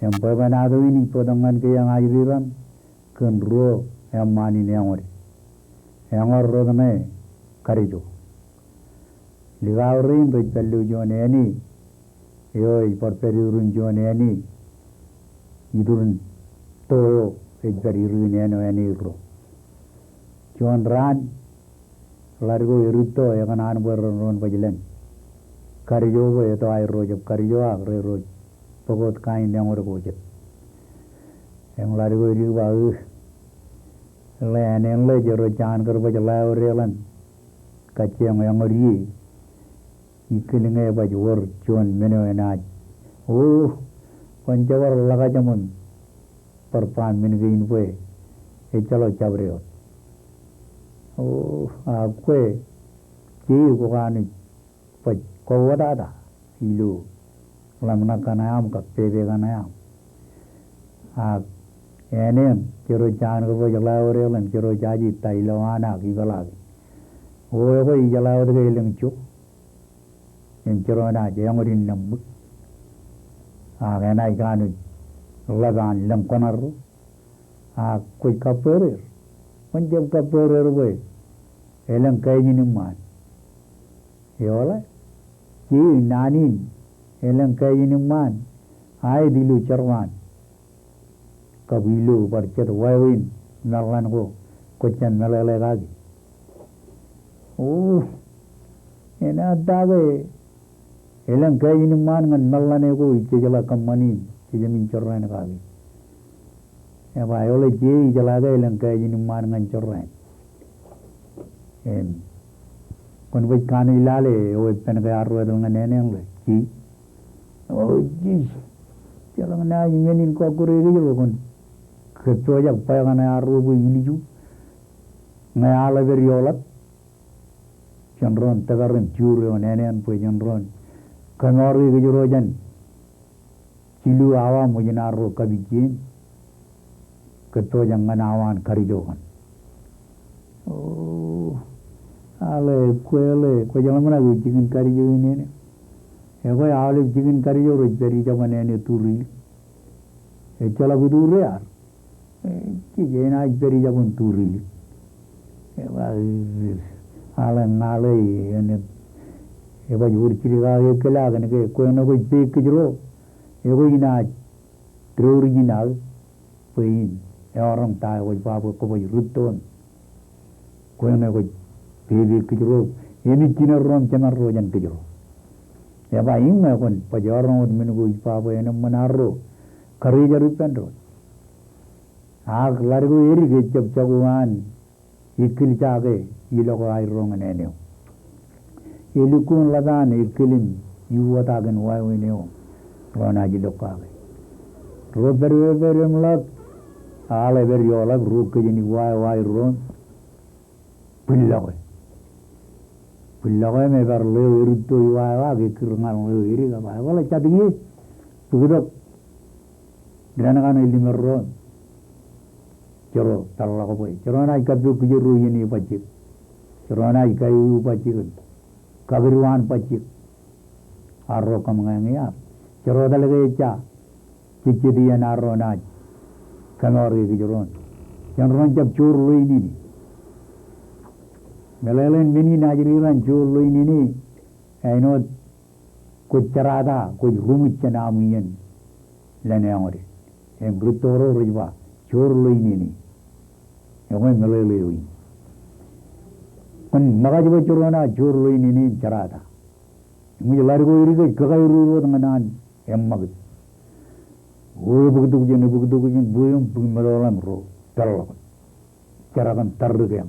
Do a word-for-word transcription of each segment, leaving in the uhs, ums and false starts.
Im bwebwenato in ij bōktok ñan kōj ñan ajri ran kōn ruo eṃṃaan in eñood. Eñood rot ñe Karijo. Likao rein rej pād ilo juon āne eo ej bar pād iturin juon āne, iturin to eo ej pād iturin āne eo, āne erro. Juon raan, ḷadik eo erūtto ekōṇaan bwe ren ro baj len. Karijo bwe etto aerro jab karijo ak rej ro bōk wōt kain eñood ko jet. Im ḷadik eo edik ba, "Ugh, ḷe āne ṇe ḷe jero jaan kar baj ḷaode ḷan kajjioñ eñood ie. Ikkil ñe ebaj wōr juon men eo enaaj, o, kwōn jebar ḷak aō jeṃaan bar ba men kein bwe ejjeḷọk jabdewōt. O, ak kwe, jeje kwō kanooj baj kwō wōtata ilo ḷōmṇak kaṇe aṃ kab pepe kaṇe aṃ. Ak āne eṇ, jero jaan kar baj ḷaode ḷan, jero jaje ta ilo an ak ipeḷaaki. O, ekwe ijeḷā wōt ke elōñ jo im jero enaaj eñood in nōṃṃik. Ak enaaj kanooj ḷap an lōñ koṇaarro. Ak kwōj kabbweer er. Kwōn jab kabbweer er bwe elōñ kāijin iṃaan." Eoḷā, jeje naan in, elōñ kāijin iṃaan, aet ilo jerọaan kab ilo bar jet wāween meḷan ko kwōj jab meḷeḷe kaki. O, enaaj ta ke elōñ kāijin iṃaan ñan meḷan eo ko ij jejeḷā kōṃṃani im jejāmin jorrāān kaki. Eba, eoḷā, jeje ijeḷā ke elōñ kāijin iṃaan ñan jorrāān. Im kwōn baj kanooj lale eo epen ke arro etal ñan āne ṇe ḷe, jeje. O, jeje. Jeḷā ñe naaj men in kọkkure kōj ro, kwōn kōppojak bwe kaṇe arro bwe ilju. Ñe aḷ epād ioḷap, jen ro tōpar im juur ioon āne eṇ bwe jen ro kōmour e kōj ro jān jilu awa ṃōjin arro kapijjien. Kōtto jān ñan awa an karijo kaṇ. O, aḷe, kwe ḷe, kwōj ḷōmṇak e jikin karijo in āne. Ekwe aolep jikin karijo rej pād ijeban āne Turilik. Ejjeḷọk ituure ad. E, jej enaaj pād ijeban Turilik. Eba, aḷe ña ḷe, āne, ebaj wōr jidik aō ekkā kōn ke kwe ṇe kwōj peik kōj ro, ekwe inaaj diwōj ijin aō bwe in eọroñ ta eo kwōj ba bwe kwōj rūtto im kwe ṇe kwōj pepe kōj ro, emej jinerro im jemarro jān kōj ro. Eba, iññā kwōn baj eọroñ wōt men ko ij ba bwe enaaj ṃōṇōṇō arro karijer ippān doon. Ak ḷadik eo edik ejjab jako an ikkil ja ke ilọk eo aerro ñan āne eo. Elukkuun ḷap an ekkilin iwōtakin wāween eo ro naaj ilọk kake. Ro pād wāween im ḷak, aḷ epād ioḷap, ro kōjenik wa eo aerro im bwillọke. Bwillọke im epar ḷeo erūtto iwa eo ak ekkir ñan ḷeo edik, eba, ebaḷe jatū ie, bōktok dān kaṇe limerro im jero peḷḷọk bwe jero naaj kappok kōjro iien e bajjek. Jero naaj kaewi bajjek im kapidu an bajjek arro kōṃōñā ñe ear. Jero etal ke ejja jejjet iien arro naaj kōmour e kōjro. Jen ro jab joor ḷwein in. Meḷeḷein men in ajri ran joor ḷwein in, āinwōt kwōj jerata, kwōj ruṃwij jān aṃ iien lōn eñoode. Im rūtto ro rej ba, joor ḷwein in. Ekwe meḷeḷe eo in. Kwōn ṃōkaj bwe jero naaj joor ḷwein in im jerata. Eṃōj ḷadik eo edik ej kakairuur wōt ñan an eṃṃakūt. O, ebōktok jān, ebōktok jān bwe im bōk meto ḷọk im ro peḷḷọk. Jerak im tarrikeañ.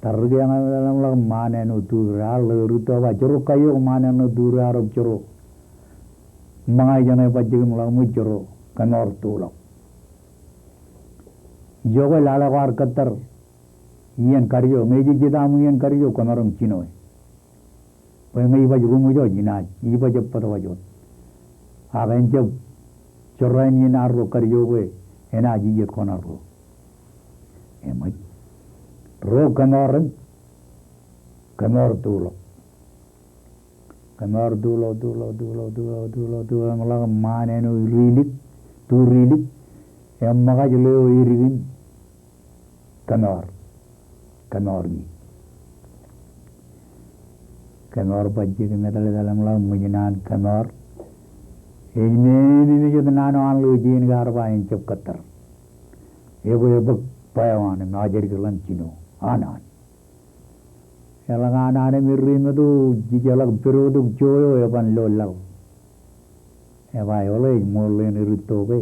Tarrikeañ im ḷōmṇak ṃaan āinwōt tuure, aḷ ḷeo rūtto eba, jero kaiok ṃaan āinwōt tuure, arob jero ṃōñā ijeṇe bajjek im ḷak ṃōj, jero kōmour tuḷọk. Ijoke lale kwaar kōttar iien karijo, ñe ejejjet aṃ iien karijo, kwōmaroñ jinoe. Bwe ñe ibaj ruṃwij wōj, inaaj, ibaj ebbōtwaj wōt. Ak en jab jorrāān iien arro karijo bwe enaaj ijet koṇaarro. Eṃōj. Ro kōmour im kōmour tuḷọk. Kōmour tuḷọk, tuḷọk, tuḷọk, tuḷọk, tuḷọk, tuḷọk, im ḷak ṃaan āinwōt ri-ilik, tu ri-ilik, eṃṃakaj ḷeo edik in kōmour, kōmour ñe. Kōmour bajjek im etal etal im ḷak ṃōj naan kōmour. Ej meememej wōt naan eo an ḷeo jein ke ear ba en jab kōttar. Ebwe ebōk bwe eo an im ajad ikōḷan jino an an. Eḷak an an im erremeto, jej ḷak pād wōt tok jo eo eban lo laḷ. Eba eḷe ej ṃool ḷeeṇ erūtto ke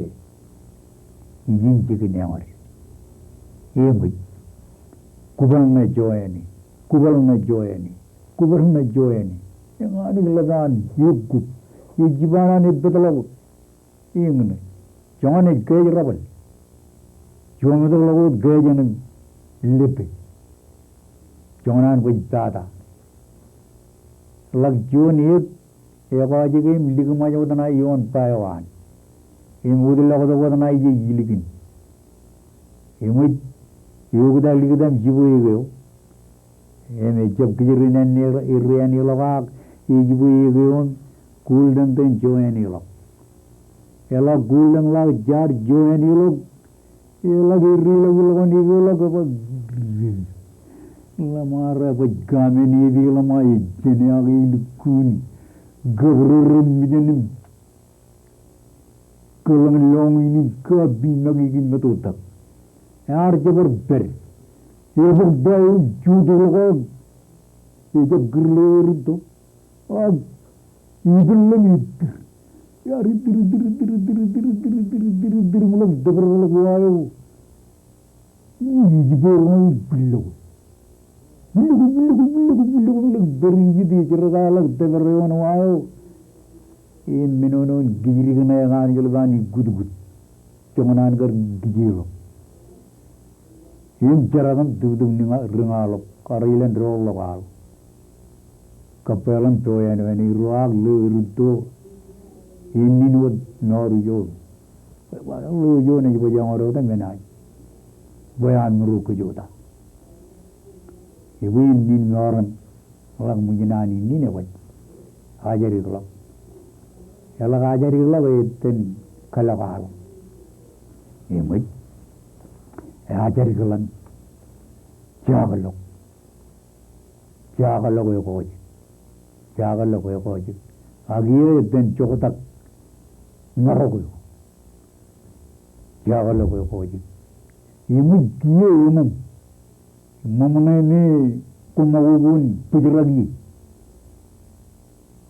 ijin jikin eñood. Eṃōj. Kwōpād ṇe joñan e. Kwōpād ṇe joñan e. Kwōpād ṇe joñan e. Eñaan ej ḷap an egguk. Ej jipañ an epetḷọk wōt. Eñin. Joñan ej kōj rabōl. Juon metok ḷọk wōt kōj eṇ im lepe. Joñan an bwe ej pata. Ḷak juon eō, ekajjike im likṃaj wōt ṇa ioon bwe eo an. Im wōtlọk wōt ṇa ije ilikin. Eṃōj, eoktak liktan jibwe ekeo. Im ejab kijer in āne, erre āneḷọk ak ej jibwe ekeo im kuultōn tōn joñan eḷọk. Eḷak kuultōn ḷak jaar joñan eḷọk. Eḷak erreḷọk ilọk wōn epeḷọk eba. Ḷōṃaro baj kamen epeḷ ḷōṃa ejjān ak elukkuun. Kabōrōrō mejān im kōḷañ lọñiin im kapiṃakiki im metotak. Ear jab bar pād. Ebōk bwe eo juutuḷọk ak ejab kūr ḷeo erūtto. Ak ippān ḷōṃ ittir. Ear ittir, ittir, ittir im ḷak tōpar ḷọk wa eo. Ij bōk ṇe im bwillọk. Bwillọk, bwillọk, bwillọk, bwillọk im ḷak pād ijit ej jerkakḷọk tōpar eo an wa eo. Im menono in kijdik ṇe eñaan ej ḷap an ikkutkut. Joñan an kar kijeḷọk. Im jerak im tūptūp ri ña ḷọk, kar ilen doḷọk aḷ. Kab bwe eḷap pojak āinwōt āne ro ak ḷeo erūtto. Innin wōt mour ijo. Bwe ḷeo ijo ej baj eñood wōt im enaaj bwe an muru kōj wōt a. Ebwe innin mour in ḷak ṃōj naan innin ebaj ajad ikḷọk. Eḷak ajad ikḷọk e ettōn kōḷọk aḷ. Eṃōj. Eajad ikḷọk. Jakḷọk. Jakḷọk ekọjik. Jakḷọk ekọjik. Ak iiō ettōn joktak ṃōrọk eo. Jakḷọk ekọjik. Eṃōj kiiō eṃōṃ. Ṃōṃ ṇe me koṃakoko in bōjrak ie.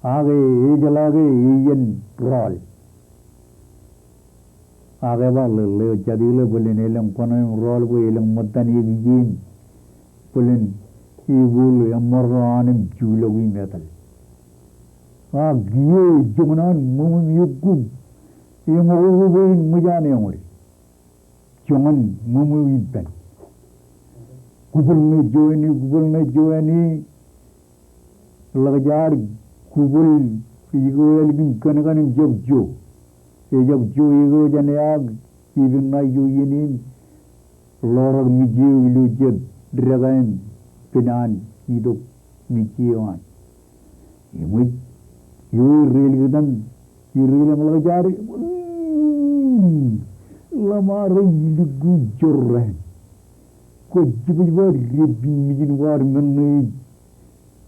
Ak e, ejeḷā ke eien rọọl. Ak eba ḷe, ḷeo jatū ḷe bōlen elōñ kōṇaan im rọọl bwe elōñ ṃōttan ekije im bōlen epool eṃṃōr eo an im juḷọk im etal. Ak kiiō joñan an ṃōṃ im egguk. Eṃōkoko bwe in ṃōj an eñood. Joñan ṃōṃ eo ippān. Kwōpād ṇe joñan e, kwōpād ṇe joñan e. Ḷak jaar kwōpād ekeo ālikin kankan im jab jo. Ejab jo ekeo jān e ak epen ṇa ijo iien in. Ḷorak mejje eo ilo jet deka im pen an itok mejje eo an. Eṃōj, eo errelik itam, errelik im ḷak jaar, mm, ḷōṃaro ilukkuun jorrāān. Kwōj jibwij ba dep in mijin kwaar men ṇe ej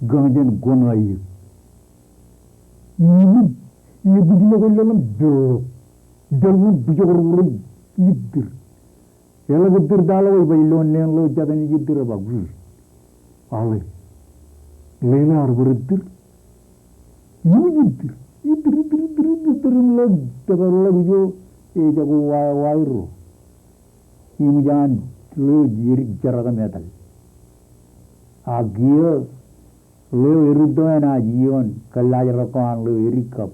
kañ jān koṇaeik. Eṃōj, ebwijlọk ilo ḷōṃ, pād ḷọk. Pād ḷọk bwijọk ro rej ittir. Eḷak ittir ta ḷọk ej baj loon neen ḷeo jatū in ej ittir eba, "Wi, aḷe, ḷe ḷe ear bar ittir." Im ittir, ittir, ittir, ittir, ittir im ḷak tōpar ḷọk ijo ejako wae wae ro. Im ṃōj an ḷeo edik jerak im etal. Ak kiiō ḷeo erūtto enaaj iioon kōllaajrak ko an ḷeo edik kab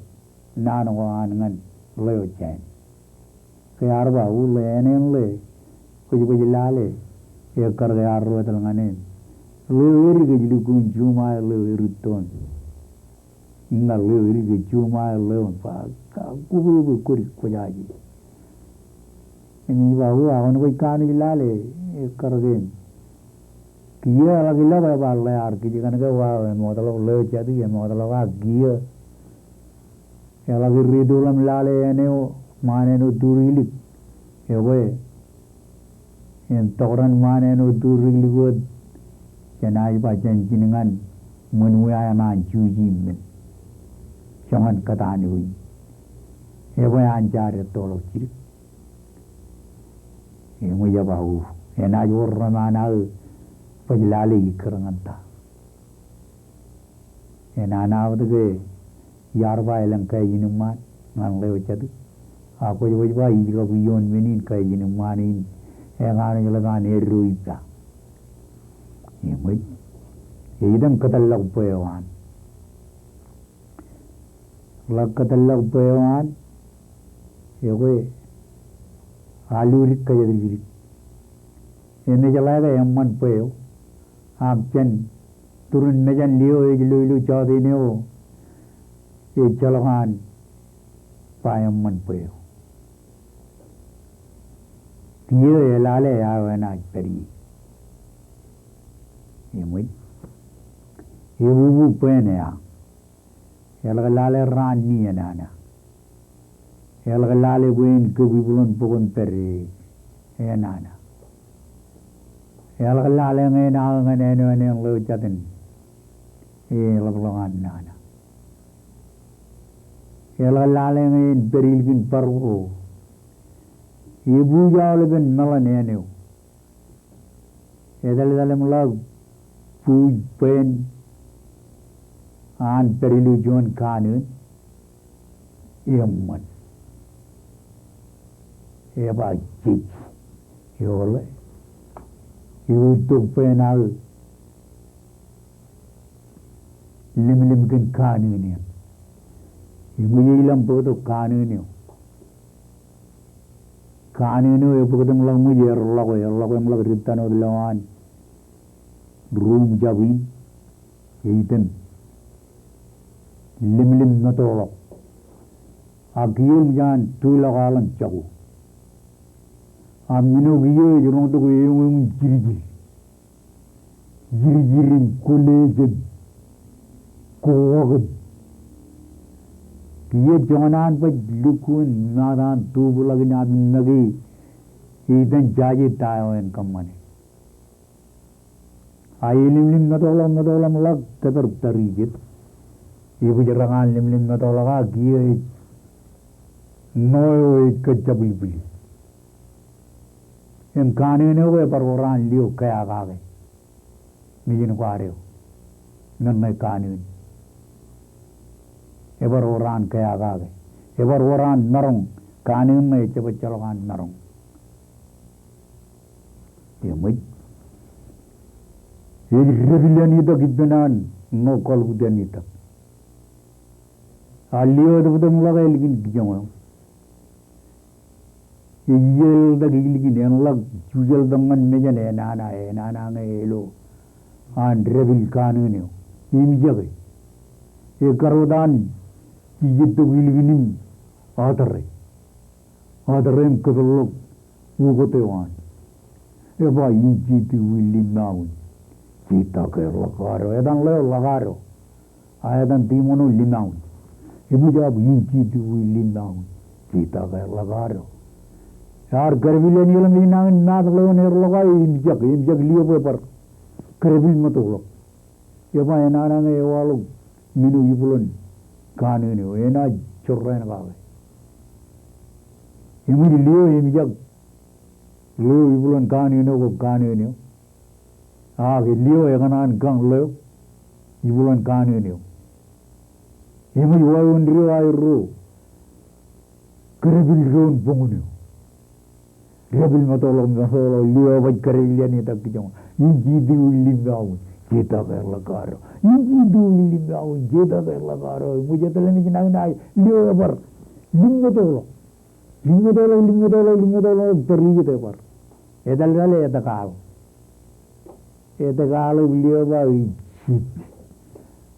naan ko an ñan ḷeo jāān. Ke ear ba, "O ḷe, āne ṇe ḷe, kwōj baj lale, ekkar ke ear ro etal ñan e." Ḷeo edik ej lukkuun juṃae ḷeo erūtto in. Ña ḷeo edik ej juṃae ḷeo in. Ba, ka, kwō, kwō, kwō, kwōj aje. Im ij ba, "O, aō kwōn baj kanooj lale, ekkar ke Kiiō eḷak ilọk e ba ḷe ear kij kōn ke wāween eṃootḷọk ḷeo jatū, eṃootḷọk ak kiiō eḷak irritu ḷọk im lale āne eo, ṃaan āne eo turiklik. Ekwe, en tokdān ṃaan āne eo turiklik wōt, jenaaj ba jān jin ñan ṃōn wiaer an juji men. Joñan kōtaan eo in. Ebwe an jaar ettoḷọk jidik. Eṃōj e ba u, enaaj wōr reṃaan aō baj lale ikkar ñan ta. Enana wōt ke iar ba elōñ kaijin iṃaan ñan ḷeo jatū. Ak kwōj baj ba ij kab ioon men in kaijin iṃaan in. Ekanooj ḷap an eddo ippa. Eṃōj. Eiten kōtḷọk bwe eo an. Ḷak kōtḷọk bwe eo an, ekwe, aludik kōjatdikdik. Emejeḷā ke eṃṃan bwe eo, ak jān turin mejān lio ej lo ilo jọteen eo, ejjeḷọk an ba eṃṃan bwe eo. Kiiō elale eo enaaj pād ie. Eṃōj. Ebubu bwe en ea. Eḷak lale raan ni enana. Eḷak lale bwe en kōb ibūlon bok im pād e enana. Eḷak lale ñe en aō ñan āne eo āne eo ḷeo jatin. Eḷapḷọk an nana. Eḷak lale ñe en pād ilikin bar ko. Ebuj aolepen meḷan āne eo. Etal etal im ḷak buuj bwe en an pād ilo juon kanaan. Eṃṃan. Eba jej. Eoḷe. Euttok bwe en aō limlim kōn kanaan eṇ. Eṃōj e ilọk im bōktok kanaan eo. Kanaan eo ebōktok im ḷak ṃōj erḷọk, erḷọk im ḷak dik tano lọwan. Ruuṃ jab in. Eiten. Limlim metoḷọk. Ak kiiō eṃōj an tuḷọk aḷ im jako. Ak men eo kiiō ej roñtok eoñ eoñ im jidjid. Jidjid im kwōleej im kowọk im. Kiiō joñan an baj lukkuun ṃaat an tubōḷọk in api make. Eiten jaje ta eo en kōṃṃane. A elimlim metoḷọk metoḷọk im ḷak tōpar tarijet. Ebōj raan limlim metoḷọk a kiiō ej ṇo eo ej kōjjabwilbwili. Im kanaan eo ke ebar wōr an lio kea kake. Mijin kwaar eo. Men ṇe kanaan. Ebar wōr an kea kake. Ebar wōr an maroñ. Kanaan ṇe ejjabwilbwili an maroñ. Eṃōj. Ej dāpil āne itak ippān an ṇo kọḷbut āne itak. A lio etbōtōk im ḷak ālikin kijoñ eo. Ej ijeḷtak ilikin en ḷak jujeḷtak ñan mejān enana, enana ñe elo an dāpil kanaan eo. Im ijeke. Ekkar wōt an jijettok ilikin im atōre. Atōre im kōpeḷḷọk ukot eo an. Eba in jiti wi limmaun. Jitake ḷọk ad eo. Etan ḷeo ḷọk ad eo. A etan tiṃoṇ eo limmaun. Eṃōj ab in jiti wi limmaun. Jitake ḷọk ad eo. Ear kōdepil āne eo ḷe im nañin maat ḷeo en erḷọk aō im ijak, im ijak lio bwe bar kōdepil metoḷọk. Eba enana ñe ewaḷọk men eo ibūlon kanaan eo, enaaj jorrāān kake. Eṃōj lio im ijak ḷeo ibūlon kanaan eo kab kanaan eo. Ak lio ekōṇaan kañ ḷeo ibūlon kanaan eo. Eṃōj wāween dio aerro kōdepil doon boñōn eo. Dāpil metoḷọk, metoḷọk, lio ebaj kōdepil āne itak kijoñ. In jiti wi limmaun, jitake ḷọk ad eo. In jiti wi limmaun, jitake ḷọk ad eo. Eṃōj etal im ej nañin aō, lio ebar lim metoḷọk. Lim metoḷọk, lim metoḷọk, lim metoḷọk, tarijet ebar. Etal etal, etak aḷ. Etak aḷ im lio eba ijit.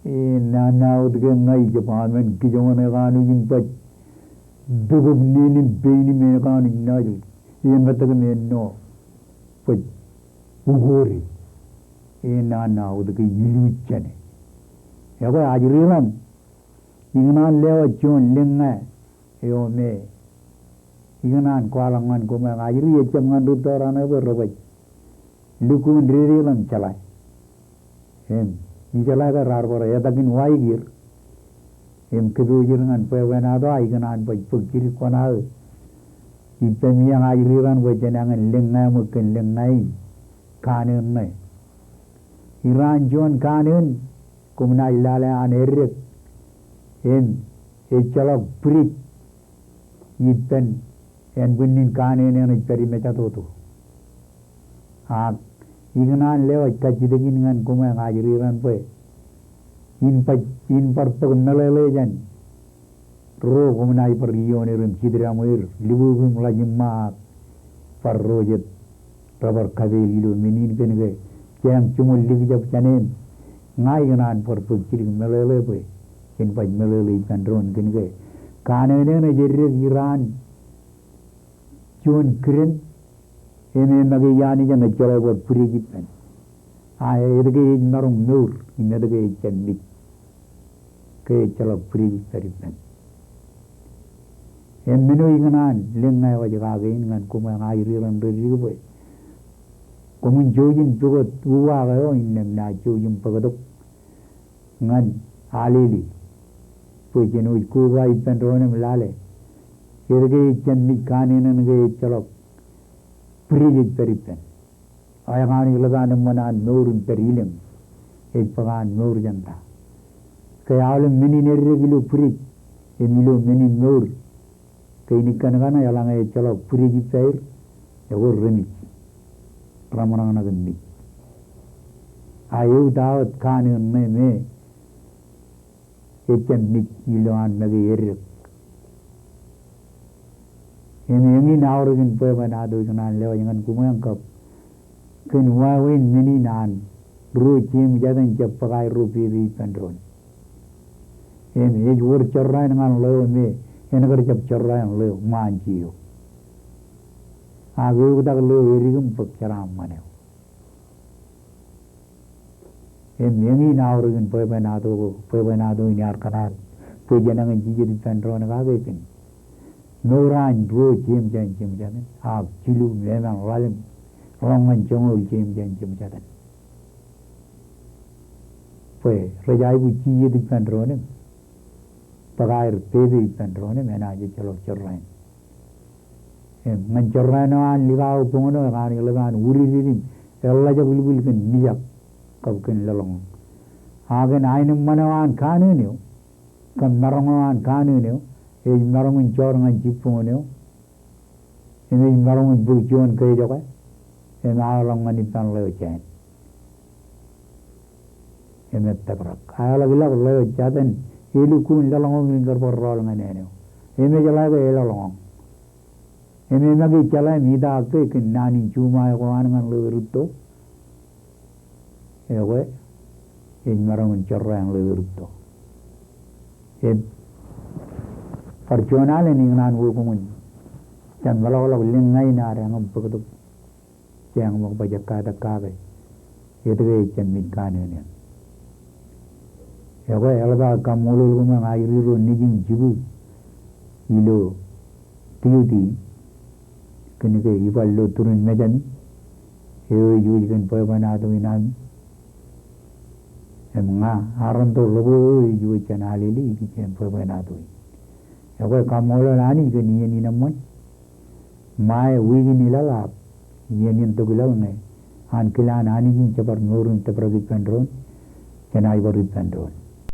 Enana wōt ke ña ij ba men kijoñan ekanooj in baj. Tōkab neen im pein im ekanooj naaj. Emetak im enno. Baj. Ukode. Enaaj wōt ke iluuj jāne. Ekwe ajri ram, ikōṇaan lewōj juon liññā eo me ikōṇaan kwaḷọk ñan koṃ eo ajri, ejjab ñan rūtto raṇe bwe rej baj lukkuun dedeḷọñ jeḷā. Im ijeḷā ke raar bar etak in waik er im kōpooj er ñan bwebwenato, a ikōṇaan baj bōk jidik kuṇaō ippemi eañ ajri raṇ bwe jenañin liññā ṃōk kōn liññā in kanōn ṇe. Iraan juon kanōn, koṃ naaj lale an eddek im ejjeḷọk bwidej ippān ānbwinnin kanōn eṇ ej pād i mejatoto. Ak ikōṇaan lewōj kajjitōk in ñan koṃ eo ajri raṇ bwe in bar, in bar bōk meḷeḷe jān ro koṃ naaj bar iioon er im jitdaṃwe er, lubub im ḷaj im ṃa, ak bar ro jet rebar kapeel ilo men in kōn ke jeañ jiṃor likjab jāne im ña ikōṇaan bar bōk jidik meḷeḷe bwe jen baj meḷeḷe ippān doon kōn ke kanōn eṇ ej eddek iraan juon kiden im e make iaan ijeṇ ejjeḷọk bar bwidej ippān. A etke ej maroñ mour im etke ejjab mej ke ejjeḷọk bwidej ippaṃ ippān. Im men eo ikōṇaan liññā wōj kake in ñan koṃ eo ajri raṇ rej dik bwe koṃwin jouj im pukot uwaak eo innām naaj jouj im bōktok ñan alele bwe jen wōj koba ippān doon im lale etke ejjab mej kanōn eṇ ke ejjeḷọk bwidej ej pād ippān. Ekwe an ej ḷap an eṃṃan an mour im pād ilōñ, ej bōk an mour jān ta? Ke aolep men in eddek ilo bwidej im ilo men in mour, kein ikkān kaṇe eḷaññe ejjeḷọk bwidej ippāer, ekwe remej, reṃōṇōṇō ke mej. A eutiej kanōn ṇe me ejjab mej ilo an make eddek. Im eñin aorōk in bwebwenato ikōṇaan lewōj ñan koṃ eo kab kōn wāween men in an ruo jeṃjatōn jab bōk aerro pepe ippān doon. Im ej wōr jorrāān ñan ḷeo me en kar jab jorrāān ḷeo ṃaan jieo. Ak eoktak ḷeo edik im bōk jeraaṃṃan eo. Im eñin aorōk in bwebwenato ko, bwebwenato in ear kōṇaan bwe jenañin jijet ippān doon kake kōn mour an ruo jeṃjatōn jeṃjatōn, ak jilu im emān ḷalem ḷọk ñan joñoul jeṃjatōn jeṃjatōn. Bwe rej aikuj jijet ippān doon im bōk aer pepe ippān doon im enaaj ejjeḷọk jorrāān. Im ñan jorrāān eo an likao boñōn eo, ekwe an ej ḷap an udidid im eḷḷā jab ilbwil kōn mijak kab kōn lōḷñọñ. Ak kōn aenōṃṃan eo an kanōn eo kab maroñ eo an kanōn eo, ej maroñ in joor ñan jibboñōn eo im ej maroñ in bōk juon kejokwe im aolọk ñan ippān ḷeo jāān im ettōprak. A eḷak ilọk ḷeo jatōn elukkuun lōḷñọñ in kar bar rọọl ñan āne eo im ejeḷā ke elōḷñọñ. Im e make jeḷā im itaak ke kōn naan in juṃae ko an ñan ḷeo erūtto, ekwe ej maroñ in jorrāān ḷeo erūtto. Im bar juon alen ikōṇaan wōr koṃwin jab meḷọkḷọk liññā in ad eñin bōktok jeañ ṃōk baj ekkatak kake etke ejjab mej kanōn eṇ. Ekwe eḷap aō kaṃṃoolol koṃ eo ajri ro nejin jibū ilo tiuti kōn ke ibar lo turin mejāmi eo ej wōj kōn bwebwenato in ami. Im ña arento ḷọk eo ej wōj jān alele ikijjien bwebwenato in. Ekwe kaṃṃoolol Anij kōn iien in eṃṃan. Ṃae wiik in ilaḷ ak iien in tok ilaḷ ñe an kilaan Anij in jebar mour in tōprak ippān doon, jenaaj bar ippān doon.